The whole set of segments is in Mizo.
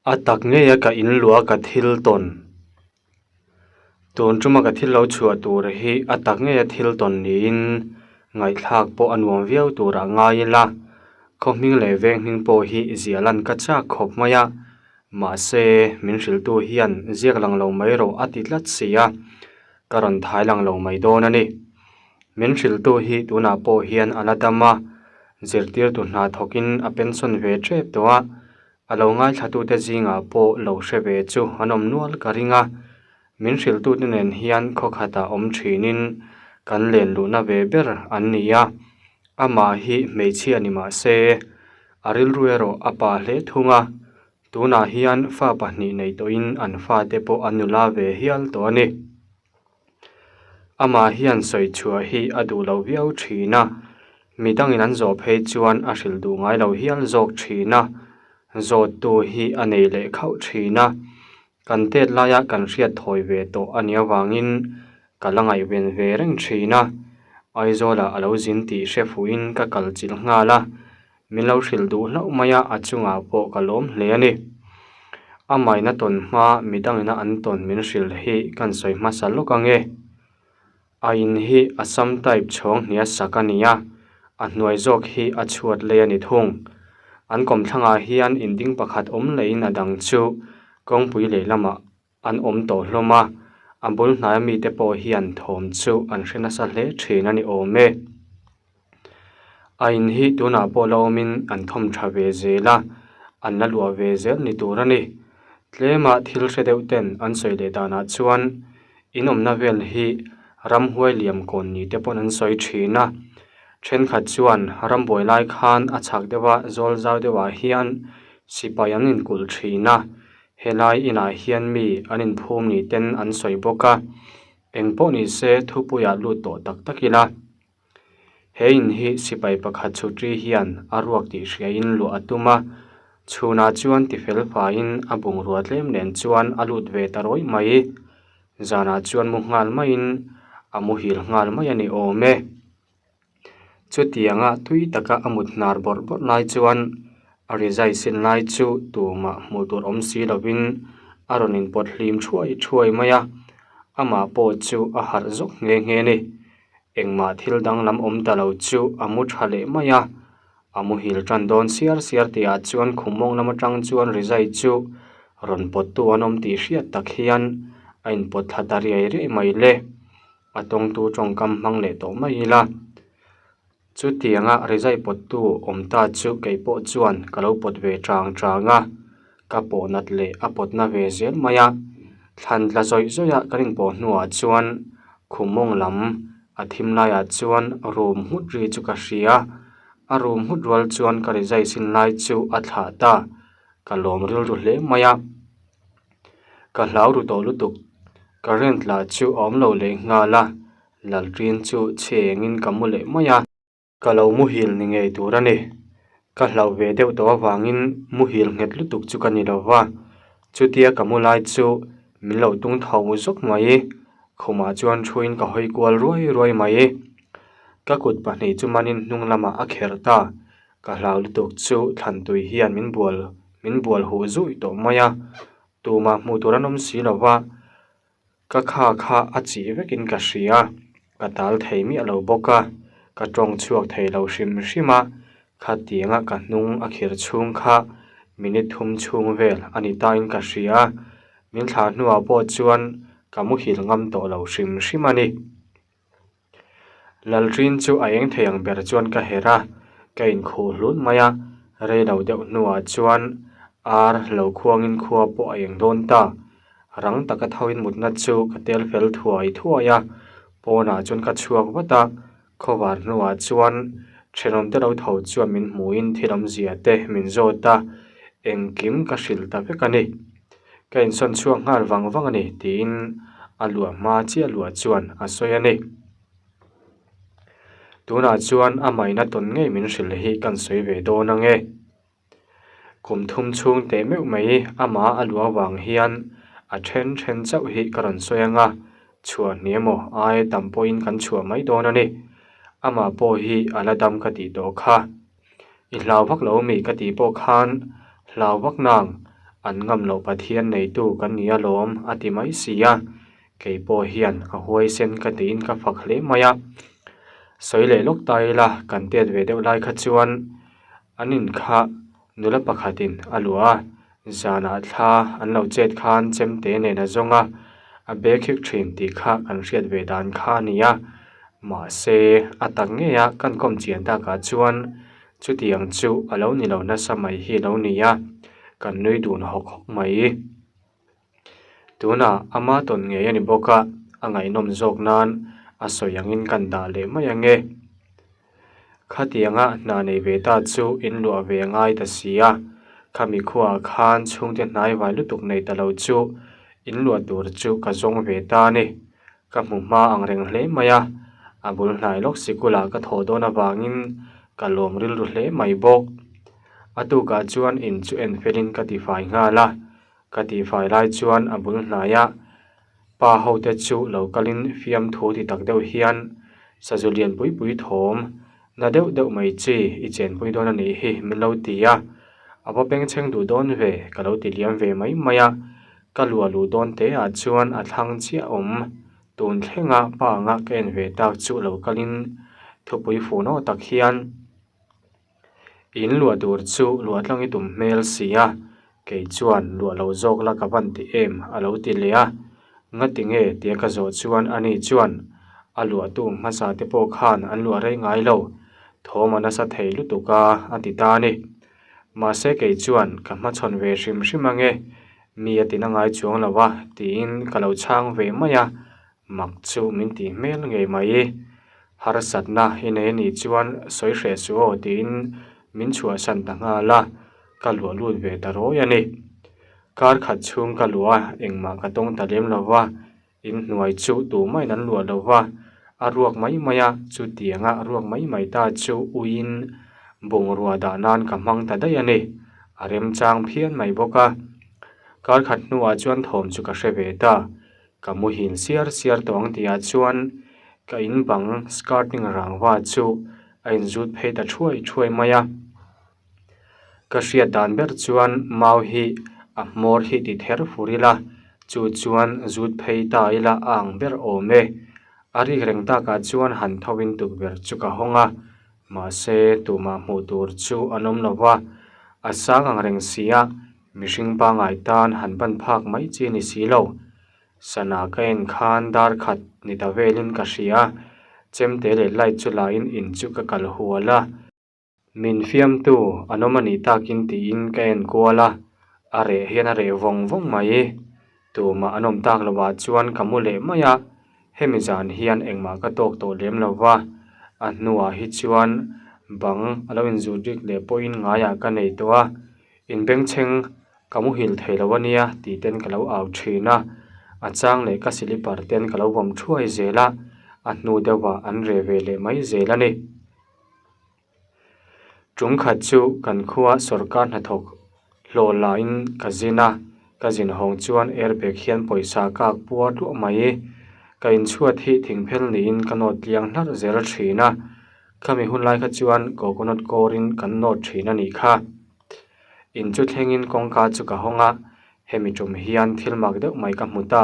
A tak ngeia ka in luah ka thil tawn. Tun tuma ka thil lo chhuah tur hi a tak ngeia thil tawn niin ngaihthlak pawh a nuam viau turah ngai ila, khaw hming leh veng hming pawh hi ziah lan ka chak khawp mai a, mahse min hrilhtu hian ziak lang lo mai rawh a ti tlat si a, ka rawn thai lang lo mai dawn a ni. Min hrilhtu hi tunah pawh hian a la dam a, zirtirtu hna thawkin a pension ve tep tawh a, A lo ngaithlatute zingah pawh lo hre ve chu an awm nual ka ring a, min hrilhtute nen hian khaw khatah awm thinin kan len luhna ve ber an ni a, amah hi hmeichhia ni mah se a rilru erawh a pa hle thung a, tunah hian fa pahnih nei tawhin an fate pawh an nula ve hial tawh a ni. Amah hian sawi chhuah hi a duh lo viau thin a, midangin an zawh phei chuan a hrilh duh ngai lo hial zawk thin a, zawttu hi a nei leh khauh thin a, kan tet laia kan hriat thawi ve tawh a nih avangin ka la ngaihven ve reng thin a, Aizawlah a lo zin tih hre fuhin ka kal chilh nghal a, Min lo hrilh duh hlauh mai a, a chungah pawh ka lawm hle a ni. A maina tawn hma midangina an tawn min hrilh hi kan sawi hmasa lawk ang e. A in hi Assam type chhawng hnia sak a ni a, a hnuai zawk hi a chhuat lei a ni thung. An kawmthlangah hian in ding pakhat awm lehin a dang chu kawngpui lehlamah an awm tawh hlawm a, a bul hnaia mite pawh hian thawm chu an hre nasa hle thin a ni awm e. A in hi tunah pawh la awmin an thawm tha ve zel a, an la luah ve zel ni tur a ni. Tlema thil hre deuh ten an sawi leh danah chuan in awmna vel hi ramhuai liam kawn ni te pawn an sawi thin a, thenkhat chuan rambuai lai khan a chhak deuha zawl zau deuhah hian sipai an inkulh thin a, Helai inah hian mi an inphum ni ten an sawi bawk a, eng pawh ni se thupuiah lut tawh tak tak ila. He in hi sipai pakhat chhutri hian a ruak tih hriain luah a tum a, chhunah chuan tifel faiin a bungrua tlem nen chuan a lut ve ta rawih mai. Zanah chuan mu nghal maiin a muhil nghal mai a ni awm e. Chutianga tui taka a mut hnar bawrh bawrh lai chuan a rizai sin lai chu tumah hmuh tur awm si lovin a rawn inpawt hlim thuai thuai mai a, amah pawh chu a harh zawk nghe nghe a ni. Engmah thil danglam awm ta lo chu a mu tha leh mai a, a muhil tan dawn siar siar tihah chuan khum mawng lam atang chuan rizai chu rawn pawttu an awm tih hriat tak hian a inpawt thla ta riai riai mai le. A tawngtu tawngkam hmang leh tawh mai ila. Chutianga rizai pawttu awm ta chu kei pawh chuan ka lo pawt ve chang chang a, ka pawh nat leh a pawtna ve zel mai a. Thlan tla zawih zawih a kan inpawh hnuah chuan khum mawng lam a thim laiah chuan rum nghut ri chu ka hria. A rum nghut rual chuan ka rizai sin lai chu a thlah ta. Ka lawm rilru hle mai a. Ka hlau ru tawh lutuk, current lah chu a awm lo leh nghal a, lalrin chu chhe engin ka mu leh mai a. Ka lo muhil ni ngei tur a ni, ka hlauh ve deuh tawh avangin muhil nghet lutuk chu ka ni lo va, chutia ka mu lai chu min lo tung tho zawk mai, khumah chuan thuin ka hawi kual ruai ruai mai. Ka kut pahnih chu manin hnung lamah a kherh ta, Ka hlau lutuk chu Thlantui hian min bual min bual huh zui tawh mai a, tumah hmuh tur an awm si lo va, ka kha kha a chih vekin ka hria, ka tal thei miah lo bawk a, ka tawng chhuak thei lo hrim hrim a, khatianga ka hnung a khir chhung kha minute thum chhung vel a ni tain ka hria, min thlah hnuah pawh chuan ka muhil ngam tawh lo hrim hrim a ni. Lalrin chu a eng thei ang ber chuan ka herh a, ka inkhuh hlut mai a, rei lo deuh hnuah chuan ar lo khuangin khua pawh a eng dawn ta. Rang taka thoin mutna chu ka tel fel thuai thuai a, pawnah chuan ka chhuak vat a, khawvar hnuah chuan thenawmte lo tho chuan min hmuhin thil awmzia te min zawt a, engkim ka hrilh ta vek a ni. Ka insawn chhuak nghal vang vang a ni tiin a luah hma chiah luah chuan a sawi a ni. Tunah chuan a maina tawn ngei min hrilh hi kan sawi ve dawn ang e. Kum thum chhung teh meuh mai amah a luah vang hian a then then chauh hi ka rawn sawi ang a, chhuah hni emaw ai tam pawhin kan chhuah mai dawn a ni. Amah pawh hi a la dam ka tih tawh kha. I hlau vak lo mi ka tih pawh khan hlau vak nang. An ngam loh Pathian neitu kan ni alawm a ti mai si a, kei pawh hian a huaisen ka tiin ka fak hle mai a. Sawi leh lawk ta ila kan tet ve deuh lai kha chuan an in kha nula pakhatin a luah a, zanah thla an lo chet khan chemte nen a zawng a, a bag hik thin tih kha kan hriat ve dan kha a ni a. Mahse a tak ngeia kan kawm chian takah chuan Chutiang chu a lo ni lo nasa mai hi lo ni a, kan nui dun hawk hawk mai. Tunah ama tawn ngei a ni bawk a, a ngaihnawm zawk nan a sawi angin kan dah leh mai ang e. Khatianga hna nei ve ta chu in luah ve a ngai ta si a, khami khuaah khan chhungte hnai vai lutuk nei ta lo chu in luah tur chu ka zawng ve ta a ni. Ka hmu hma ang reng hle mai a, a bul hnai lawk sikula ka thawh dawn avangin ka lawm rilru hle mai bawk. A tukah chuan in chu en felin ka tifai nghal a, ka tifai lai chuan a bul hnaia pa ho te chu lo kalin fiamthu ti tak deuh hian sazu lian pui pui thawm Na deuh deuh mai chi i chenpui dawn a nih hi min lo ti a, a va bengchheng duh dawn ve ka lo ti liam ve mai mai a, ka luah luh dawn te ah chuan a thlang chiah awm. Tun thlenga pa anga ka en ve tak chu lo kalin thupui fun aw tak hian in luah tur chu luah tlang i tum hmel si a, kei chuan luah lo zawk la ka van ti em a lo ti leh a, Ngati nge tia ka zawh chuan ani chuan a luahtu hmasa te pawh khan an luah rei ngai lo, thawm a nasa thei lutuk a a ti ta a ni. Mahse kei chuan ka hmachhawn ve hrim hrim ange, mi a tina ngai chuang lo a tiin ka lo chhang ve mai a, mak chu min tih hmel ngei mai. Harsatna i nei anih chuan sawi hreh suh aw tiin min chhuahsan ta nghal a, ka luah lut ve ta rawi a ni. Kar khat chhung ka luah a, engmah ka tawng ta lem lo va, in hnuai chu tumahin an luah lo va, a ruak mai mai a, chutianga ruak mai mai ta chu uiin bungrua dah nan ka hmang ta daih a ni, a remchang phian mai bawk a. Kar khat hnuah chuan thawm chu ka hre ve ta, ka muhil siar siar tawh ang tihah chuan ka in bang skirting rangva chu a inzut phei ta thuai thuai mai a. Ka hriat dan ber chuan mau hi a hmawr hi ti ther fur ila, chu chuan zut phei ta ila a ang ber awm e. A rik reng takah chuan han tho in tukverh chu ka hawng a, mahse tumah hmuh tur chu an awm lo va, a sang ang reng si a, mihring pangngai tan han ban phak mai chi ni si lo. Sana ka en khan dar khat ni ta velin ka hria, chemte leh light chu la in in chu ka kal hual a. Min fiamtu an awm a nih takin tiin ka en kual a, a reh hian a reh vawng vawng mai. Tumah an awm tak lovah chuan ka mu leh mai a, hemi zan hian engmah ka tawk tawh lem lo va, a hnuah hi chuan bang a lo inzut rik leh pawhin ngaiah ka nei tawh a, inbengchheng ka muhil thei lo a nia tih ten ka lo au thin a, a chang leh ka silipar ten ka lo vawm thuai zel a, a hnu deuhah an reh ve leh mai zel a ni. Tum khat chu kan khua sawrkar hnathawk hlawh lahin ka zin a, ka zin hawng chuan airbag hian pawisa ka ak puar duah mai. Ka inchhuat hi thingphel niin ka nawt tliang hlarh zel thin a, khami hun lai kha chuan coconut kawrin kan nawt thin a nih kha. In chu thlengin kawngka chu ka hawng a, hemi tum hian thil mak deuh mai ka hmu ta.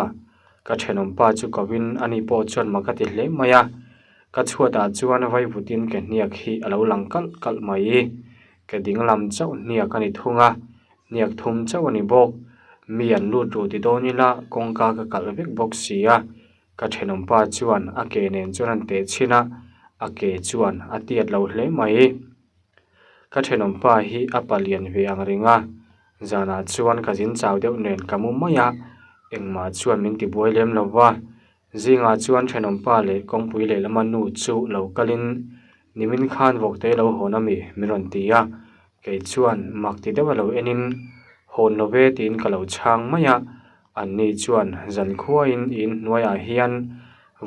Ka thenawmpa chu ko in ani pawh chuan mak a ti hle mai a, ka chhuatah chuan vaivutin ke hniak hi a lo lang kalh kalh mai. Ke dinglam chauh hniak a ni thung a, hniak thum chauh a ni bawk. Mi an lut duh ti dawn ila kawngka ka kalh vek bawk si a, ka thenawmpa chuan a ke nen chuan an teh chhin a, a ke chuan a tiat lo hle mai. Ka thenawmpa hi a palian ve ang reng a, zanah chuan ka zin chau deuh nen ka mu mai a, engmah chuan min ti buai lem lo va. Zingah chuan thenawmpa leh kawngpui lehlama nu chu lo kalin nimin khan vawkte lo hawn ami min rawn ti a, kei chuan mak ti deuh a lo enin hawn lo ve tiin ka lo chhang mai a, Anni chuan zankhuain i inhnuaiah hian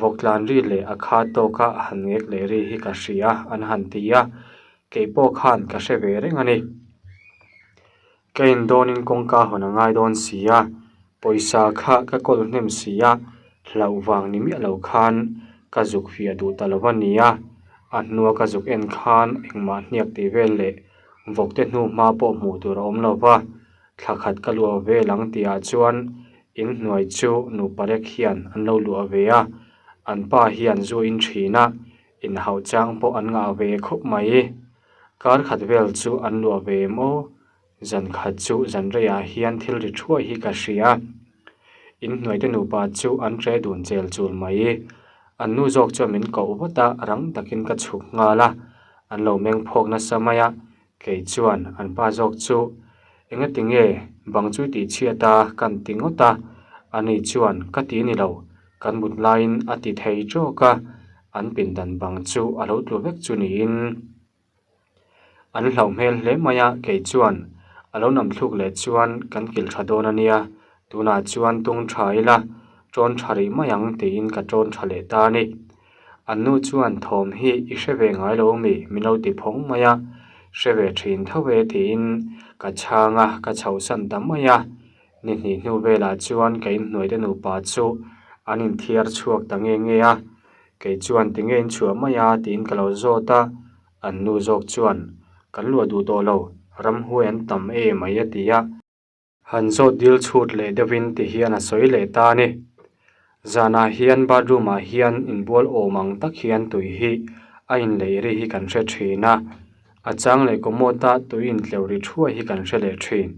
vawktlan ri leh a kha tawka han ngek leh ri hi ka hria an han ti a, kei pawh khan ka hre ve reng a ni. Ka in dawnin kawngka hawn a ngai dawn si a, pawisa kha ka kawl hnem si a, hlauh vang ni miah lo khan ka zuk fiah duh ta lo a ni a, a hnua ka zuk en khan engmah hniak tih vel leh vawkte hnu hma pawh hmuh tur a awm lo va. Thla khat ka luah vel ang tihah chuan in hnuai chu nupa rek hian an lo luah ve a, an pa hian zu in thin a, inhauh chang pawh an ngah ve khawp mai. Kar khat vel chu an luah ve em aw? Zan khat chu zan reiah hian thil ri thuai hi ka hria. In hnuaite nupa chu an ṭe dun chel chul mai. An nu zawk chuan min koh vat a, rang takin ka chhuk nghal a, an lo meng phawk nasa mai a, Kei chuan an pa zawk chu, Engati nge bang chu tih chhiat a kan ti ngawt a, ani chuan ka ti ni lo, kan mut laiin a ti thei tawk a, an pindan bang chu a lo tlu vek chu niin an hlauh hmel hle mai a, kei chuan a lo nam thluk leh chuan kan kilh tha dawn a nia, tunah chuan tung tha ila tawn tha rih mai ang tiin ka tawn tha leh ta a ni. An nu chuan thawm hi i hre ve ngai lo mi? Min lo ti phawng mai a, hre ve thin tho e tiin ka chhang a, ka chhohsan ta mai a. Ni hnih hnu velah chuan ka inhnuaite nupa chu an inthiar chhuak ta nge nge a, kei chuan tinge in chhuah mai a tiin ka lo zawt a, an nu zawk chuan kan luah duh tawh lo, ramhuai an tam e mai a ti a. Han zawt dil chhut leh deuhin ti hian a sawi leh ta a ni. Zanah hian bathroom ah hian inbual awm ang tak hian tui hi a inleih ri hi kan hre thin a, a chang leh commode a tui intleuh ri thuai hi kan hre leh thin.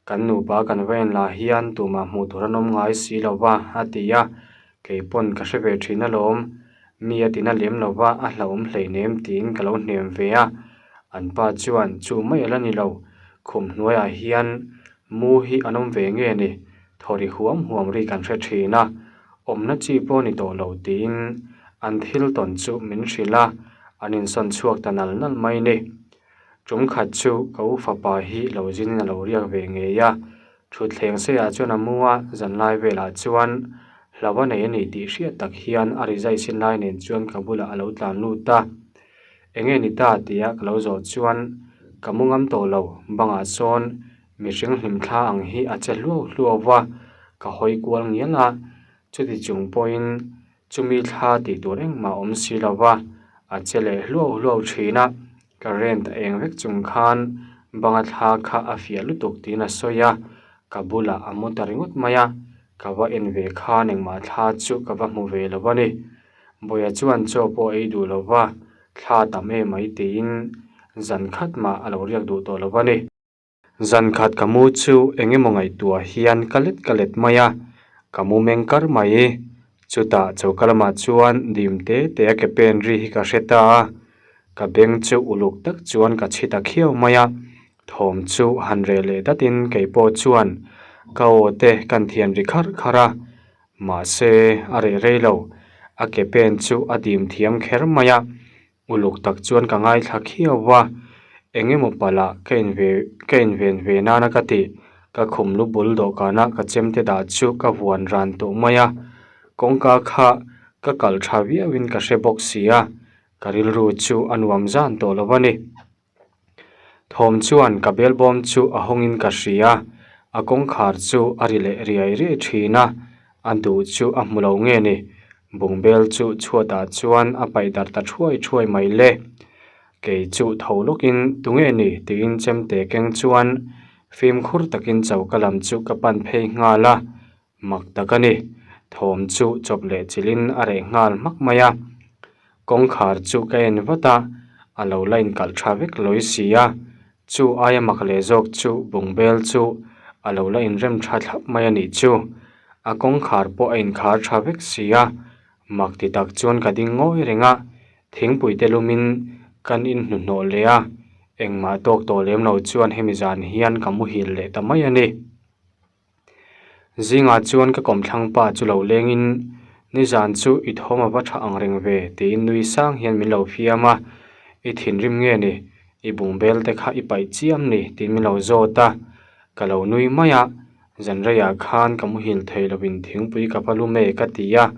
Kan nupa kan va en lah hian tumah hmuh tur an awm ngai si lo va a ti a, kei pawn ka hre ve thin alawm. Mi a tina lem lo va a hlauhawm hleinem tiin ka lo hnem ve a, an pa chuan chu mai a la ni lo, khum hnuaiah hian mu hi an awm ve nge ni, thaw ri huam huam ri kan hre thin a, awmna chi pawh ni tawh lo tiin an thil tawn chu min hrilh a, an insawn chhuak ta nal nal mai ni. Tum khat chu ka u fapa hi lo zin in a lo riak ve ngei a, Thutthleng seiah chuan a mu a, zanlai velah chuan hlauh a nei a ni tih hriat tak hian a rizai sin lai nen chuan ka bulah a lo tlan lut a. Enge ni ta tia ka lo zawh chuan ka mu ngam tawh lo, bangah sawn mihring hlimthla ang hi a che hluau hluau va, ka hawi kual ngial a, chuti chung pawhin Chumi thla tih tur engmah awm si lo va, a che leh hluau hluau thin a, current a eng vek chung khan banga thla kha a fiah lutuk tiin a sawi a, ka bulah a mu ta ringawt mai a, ka va en ve khan engmah thla chu ka va hmu ve lo a ni. Bawia chuan chaw pawh a ei duh lo va, thla tam em mai tiin zan khat mah a lo riak duh tawh lo a ni. Zan khat ka mu chu eng emaw ngaihtuah hian ka let ka let mai a, ka mu meng kar mai. Chutah choka lamah chuan dim te te a ke pen ri hi ka hre ta a, ka beng chu uluk tak chuan ka chhi ta khiau mai a, thawm chu han reh leh datin kei pawh chuan ka aw te kan thian ri kharh kharh a, mahse a reh rei lo, a ke pen chu a dim thiam kher mai a. Uluk tak chuan ka ngaithla khiau va, eng emaw palh ah ka inve ka inven ve nana ka tih, ka khum lu bul dawhkana ka chemte dah chu ka vuan ran tawh mai a, kawngka kha ka kalh tha viauin ka hre bawk si a, ka rilru chu a nuam zan tawh lo a ni. Thawm chuan ka belbawm chu a hawngin ka hria, a kawngkhar chu a ri leh riai riai thin a, a duh chu a hmu lo nge ni, bungbel chu chhuatah chuan a paih darh ta thuai thuai mai le. Kei chu tho lawkin tunge ni tiin chemte keng chuan fimkhur takin choka lam chu ka pan phei nghal a, Mak tak a ni. Thawm chu chawp leh chilhin a reh nghal hmak mai a. Kawngkhar chu ka en vat a, a lo la inkalh tha vek lawi si a. Chu aia mak leh zawk chu bungbel chu a lo la inrem tha thlap mai a nih chu. A kawngkhar pawh a inkhar tha vek si a. Mak ti tak chuan ka ding ngawi reng a, thingpui te lumin kan inhnuhnawh leh a. Engmah tawk tawh lem lo chuan hemi zan hian ka muhil leh ta mai a ni. Zingah chuan ka kawmthlang pa chu lo lengin, Nizan chu i thawm a va tha ang reng ve, tiin nui sang hian min lo fiam a, I thinrim nge ni? I bungbel te kha i paih chiam ni? tiin min lo zawt a, ka lo nui mai a, Zanreiah khan ka muhil thei lovin thingpui ka va lum e ka ti a,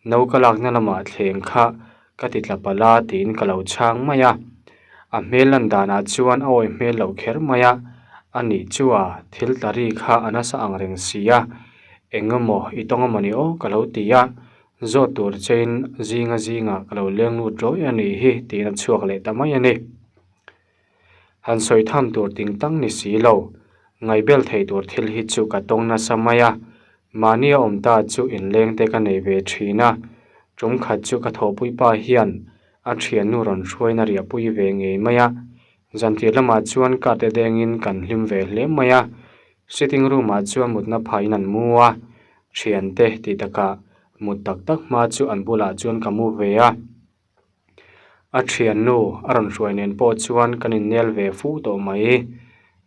no ka lakna lamah thleng kha ka ti tla palh a tiin ka lo chhang mai a. A hmel lan danah chuan a awi hmel loh kher mai a, a nih chu a thil tla ri kha a nasa ang reng si a, eng emaw i tawng emaw ni aw ka lo ti a, zawt tur chein zinga zingah ka lo leng lut rawih a nih hi tiin a chhuak leh ta mai a ni. Han sawi tham tur ting tang ni si lo. Ngaihbel thei tur thil hi chu ka tawng nasa mai a, mahni a awm ta chu inleng te ka nei ve thin a, tum khat chu ka thawhpui pa hian a thiannu rawn hruaina riahpui ve ngei mai a, zantir lamah chuan card te dengin kan hlim ve hle mai a, sitting room ah chuan mutna phaiin an mu a, thiante tih takah mut tak tak hma chu an bulah chuan ka mu ve a. A thiannu a rawn hruai nen pawh chuan kan innel ve fu tawh mai.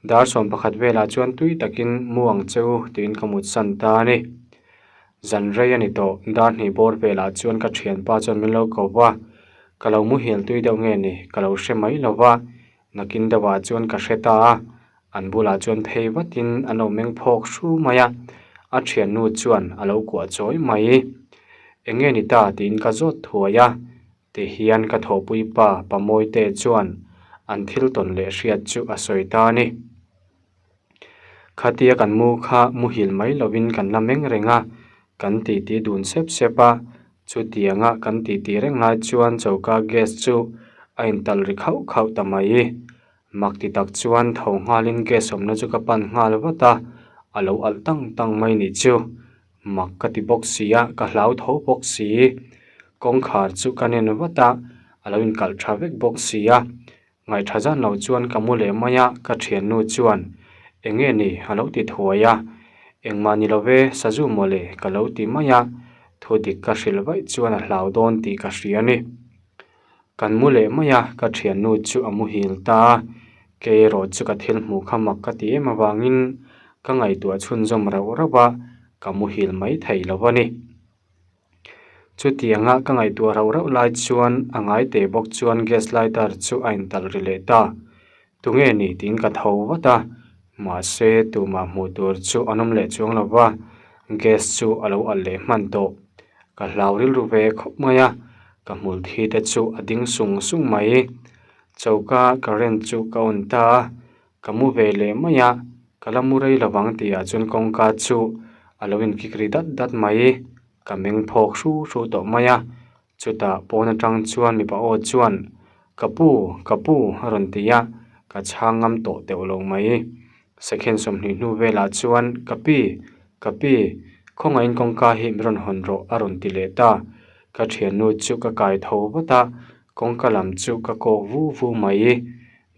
Dar 11 velah chuan tui takin mu ang che u tiin ka mutsan ta a ni. Zan rei a ni tawh, dar hnih bawr velah chuan ka thianpa chuan min lo ko va, ka lo muhil tui deuh nge ni ka lo hre mai lo va, nakin deuhah chuan ka hre ta a, an bulah chuan phei vatin an lo meng phawk hru mai a, a thiannu chuan a lo kuah chawi mai. Eng nge ni ta tiin ka zawt thuai a, ti hian ka thawhpui pa Pamawite chuan an thil tawn leh hriat chu a sawi ta a ni. Khatia kan mu kha muhil mai lovin kan la meng reng a, kan titi dun sep sep a, chutianga kan titi reng lai chuan choka gas chu a intalh ri khauh khauh ta mai. Mak ti tak chuan tho nghalin gas awmna chu ka pan nghal vat a, a lo alh tang tang mai nih chu. Mak ka ti bawk si a, ka hlau tho bawk si. Kawngkhar chu ka nen vat a, a lo inkalh tha vek bawk si a. Ngaihṭha zan lo chuan ka mu leh mai a, ka ṭhiannu chuan, Eng nge ni? a lo ti thuai a. Engmah ni lo ve, sazu mawle ka lo ti mai a. Thu dik ka hrilh vaih chuan a hlau dawn tih ka hria a ni. Kan mu leh mai a, ka thiannu chu a muhil ta a, kei erawh chu ka thil hmuh kha mak ka ti em avangin ka ngaihtuah chhunzawm rauh rauh a, ka muhil mai thei lo a ni. Chutianga ka ngaihtuah rauh rauh lai chuan a ngai teh bawk chuan gas lighter chu a intalh ri leh ta. Tunge ni tiin ka tho vat a, mahse tumah hmuh tur chu an awm leh chuang lo va, gas chu a lo alh leh hman tawh. Ka hlau rilru ve khawp mai a, ka hmul thi te chu a ding sung sung mai. Choka current chu ka on ta a, ka mu ve leh mai a, ka la mu rei lovang tihah chuan kawngka chu a lo inkik ri dat dat mai. Ka meng phawk hru hru tawh mai a, Chutah pawn atang chuan mipa aw chuan, Ka pu, ka pu a rawn ti a, ka chhang ngam tawh teuh lo mai. Second 20 hnu velah chuan, Ka pi, ka pi, khawngaihin kawngka hi min rawn hawn rawh a rawn ti leh ta. Ka thiannu chu ka kai tho vat a, kawngka lam chu ka kawk vu vu mai.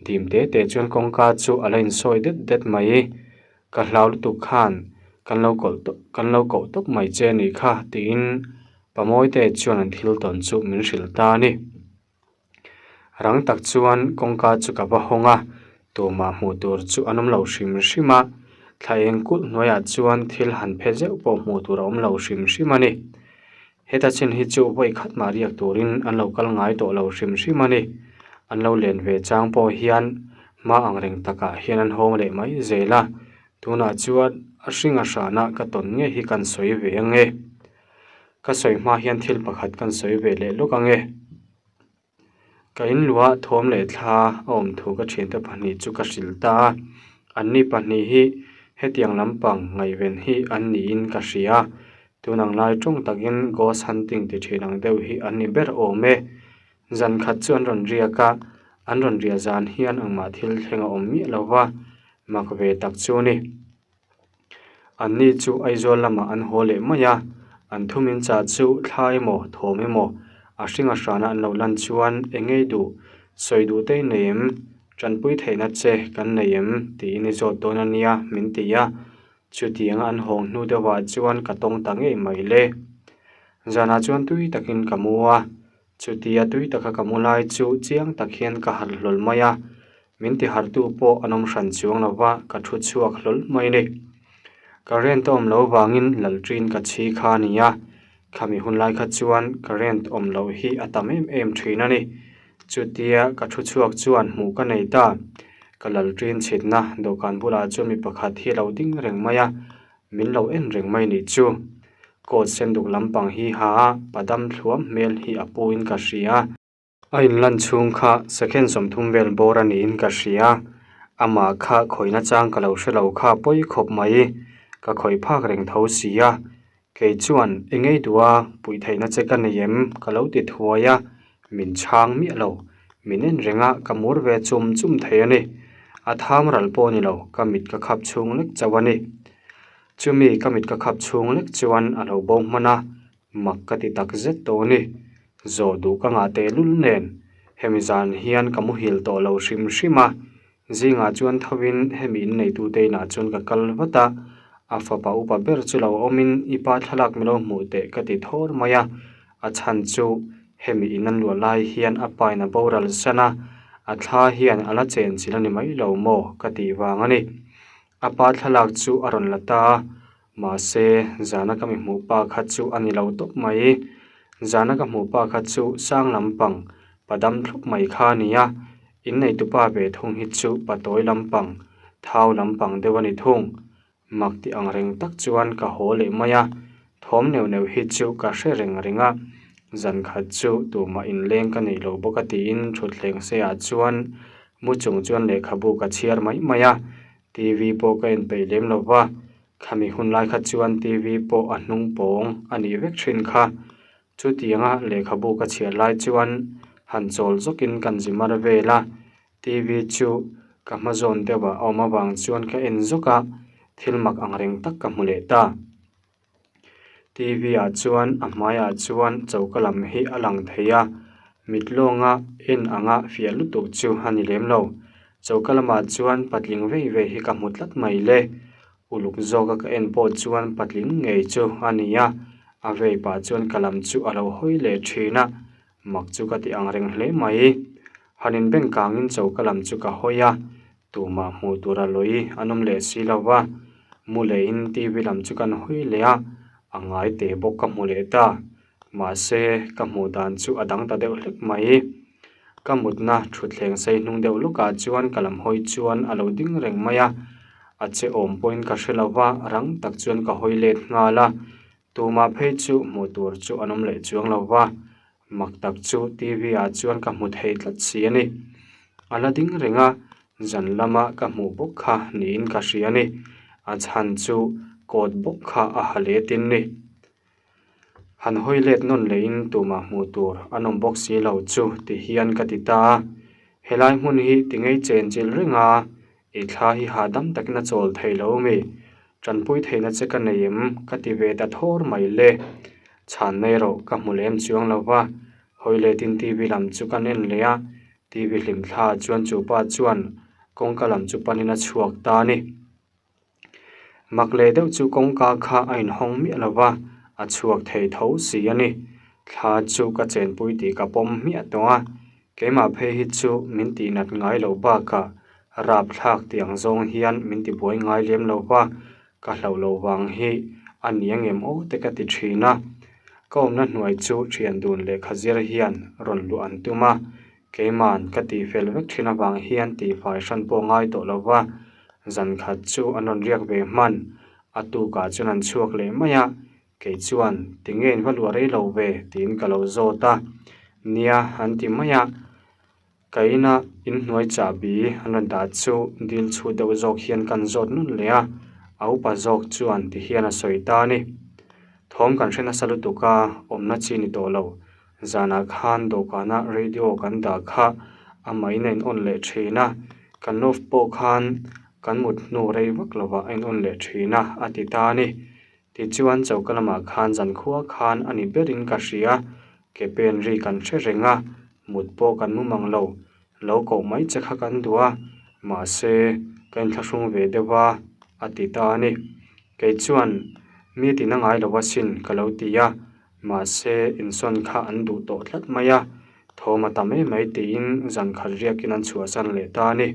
Dim te te chuan kawngka chu a la insawi det det mai. Ka hlau lutuk khan kan lo kawlh tawp kan lo koh tawp mai che a nih kha tiin Pamawite chuan an thil tawn chu min hrilh ta a ni. Rang tak chuan kawngka chu ka va hawng a, tumah hmuh tur chu an awm lo hrim hrim a, thla eng kulh hnuaiah chuan thil han phe zeuh pawh hmuh tur a awm lo hrim hrim a ni. Heta chin hi chu vawi khat mah riak turin an lo kal ngai tawh lo hrim hrim a ni. An lo len ve chang pawh hian hma ang reng takah hian an hawng leh mai zel a, tunah chuan a hring a hrana ka tawn ngei hi kan sawi ve ang e. Ka sawi hma hian thil pakhat kan sawi ve leh lawk ang e. Ka in luah thawm leh thla a awm thu ka thiante pahnih chu ka hrilh ta a, anni pahnih hi hetiang lampang ngaihven hi an niin ka hria. Tun ang lai tawng takin ghost hunting ti thin ang deuh hi an ni ber awm e. Zan khat chu an rawn riak a, an rawn riah zan hian engmah thil thleng a awm miah lo va, mak ve tak chu a ni. Anni chu Aizawl lamah an haw leh mai a, an thumin chah chu thla emaw thawm emaw a hring a hrana an lo lan chuan eng ngei duh, sawi duh te i nei em, tanpui theihna che kan nei em tiin i zawt dawn a nia min ti a, chutianga an hawng hnu deuhah chuan ka tawng ta ngei mai le. Zanah chuan tui takin ka mu a, Chutia tui taka ka mu lai chu chiang tak hian ka harh hlawl mai a, min ti harhtu pawh an awm hran chuang lo va, ka thu chhuak hlawl mai a ni. Current a awm loh vangin lalṭin ka chhi kha a ni a, khami hun lai kha chuan current awm loh hi a tam em em ṭhin a ni. Chutia ka thu chhuak chuan hmuh ka nei ta, ka lalṭin chhitna dawhkan bulah chuan mi pakhat hi a lo ding reng mai a, Min lo en reng mai nih chu. Coat sen duk lampang hi ha a, padam thluam hmel hi a pu in ka hria. A inlan chhung kha second 30 vel bawr a niin ka hria. Amah kha khawihna chang ka lo hre lo kha pawi khawp mai. Ka khawih phak reng tho si a. Kei chuan eng ei duh a, puih theihna che ka nei em? Ka lo ti thuai a, min chhang miah lo. Min en reng a, ka mur ve chum chum thei a ni. A tham ral pawh a ni lo, ka mit ka khap chhung lek chauh a ni. Chumi ka mit ka khap chhung lek chuan a lo bo hman a, mak ka ti tak zet tawh a ni. Zawh duh ka ngah tehlul nen, hemi zan hian ka muhil tawh lo hrim hrim a, Zingah chuan thovin hemi inneitute inah chuan ka kal vat a, a fapa upa ber chu lo awmin i pa thlalak mi lo hmuh teh ka ti thawr mai a, a chhan chu hemi in an luah lai hian a pa in a boral san a, a thla hian a la chen chilh a ni mai lo maw ka tih vang a ni. A pa thlalak chu a rawn la ta a, mahse zana ka mi hmuh pa kha chu a ni lo tawp mai. Zana ka hmuh pa kha chu sang lampang pa dam thlup mai kha a ni a, Inneitupa ve thung hi chu patawi lampang, thau lampang deuh a ni thung. Mak ti ang reng tak chuan ka haw leh mai a, thawm neuh neuh hi chu ka hre reng reng a. Zan khat chu tumah inleng ka neih loh bawk a tiin thutthleng seiah chuan mu chung chuan lehkhabu ka chhiar mai mai a, TV pawh ka en peih lem lo va, khami hun lai kha chuan TV pawh a hnung pawng a nih vek thin kha. Chutianga lehkhabu ka chhiar lai chuan han chawl zawkin kan zi mar vel a, TV chu ka hma zawn deuh ah a awm avang chuan ka en zawk a, thil mak ang reng tak ka hmu leh ta. TV ah chuan a hmaiah chuan choka lam hi a lang thei a, mit lawnga en anga fiah lutuk chu a ni lem lo. Choka lamah chuan patling vei vei hi ka hmu tlat mai le. Uluk zawka ka en pawh chuan patling ngei chu a ni a, a vei pah chuan ka lam chu a lo hawi leh thin a, mak chu ka ti ang reng hle mai. Han inbeng kangin choka lam chu ka hawi a, tumah hmuh tur a lawi an awm leh si lo va, mu lehin TV lam chu kan hawi leh a, a ngai teh bawk ka hmu leh ta. Mahse, ka hmuh dan chu a dang ta deuh hlek mai. Ka mutna thutthleng sei hnung deuh lawkah chuan ka lam hawi chuan a lo ding reng mai a, a che awm pawhin ka hre lo va, rang tak chuan ka hawi let nghal a. Tumah phei chu hmuh tur chu an awm leh chuang lo va, mak tak chu TV ah chuan ka hmu thei tlat si a ni. A la ding reng a, zan lama ka hmuh bawk kha niin ka hria a ni. A chhan chu coat bawk kha a ha letin ni. Han hawi let nawn lehin tumah hmuh tur an awm bawk si lo chu ti hian ka ti ta a. Helai hmun hi ti ngei chen chilh reng a, i thla hi hahdam takin a chawl thei lo mi? Tanpui theihna che ka nei em? Ka ti ve ta thawr mai le. Chhan nei rawh ka hmu lem chuang lo va, hawi letin TV lam chu kan en leh a, TV hlim thla chuan chu pa chuan kawngka lam chu panin a chhuak ta a ni. Mak leh deuh chu kawngka kha a inhawng miah lo va, a chhuak thei tho si a ni. Thla chu ka chenpui tih ka pawm hmiah tawh a, keimah phei hi chu min tihnat ngai loh bakah rapthlak tih ang zawng hian min tibuai ngai lem lo va, ka hlauh loh vang hi a ni angem aw te ka ti thin a. Ka awmna hnuai chu thian dun lehkha zir hian rawn luh an tum a, Keiman ka tihfel vek thin avang hian tihfai hran pawh ngai tawh lo va, zan khat chu an rawn riak ve hman. A tukah chuan an chhuak leh mai a, kei chuan tinge in va luah rei lo ve tiin ka lo zawt a. Nia an ti mai a, ka ina inhnuai chahbi an rawn dah chu dil chhut deuh zawk hian kan zawt nun leh a, a upa zawk chuan ti hian a sawi ta a ni. Thawm kan hre nasa lutuk a, awmna chi ni tawh lo. Zanah khan dawhkana radio kan dah kha amah in a in on leh thin a, kan off pawh khan kan mut hnu rei vak lovah a in on leh thin a, a ti ta a ni. Tichuan choka lamah khan zankhua khan a ni berin ka hria, ke pen ri kan hre reng a, mut pawh kan mu mang lo, lo koh mai che kha kan duh a, mahse ka inthlahrung ve deuh a, a ti ta a ni. Kei chuan mi tina ngai lo asin ka lo ti a, Mahse, insawn kha an duh tawh tlat mai a, thawm a tam em mai tiin zan khat riakin an chhuahsan leh ta a ni.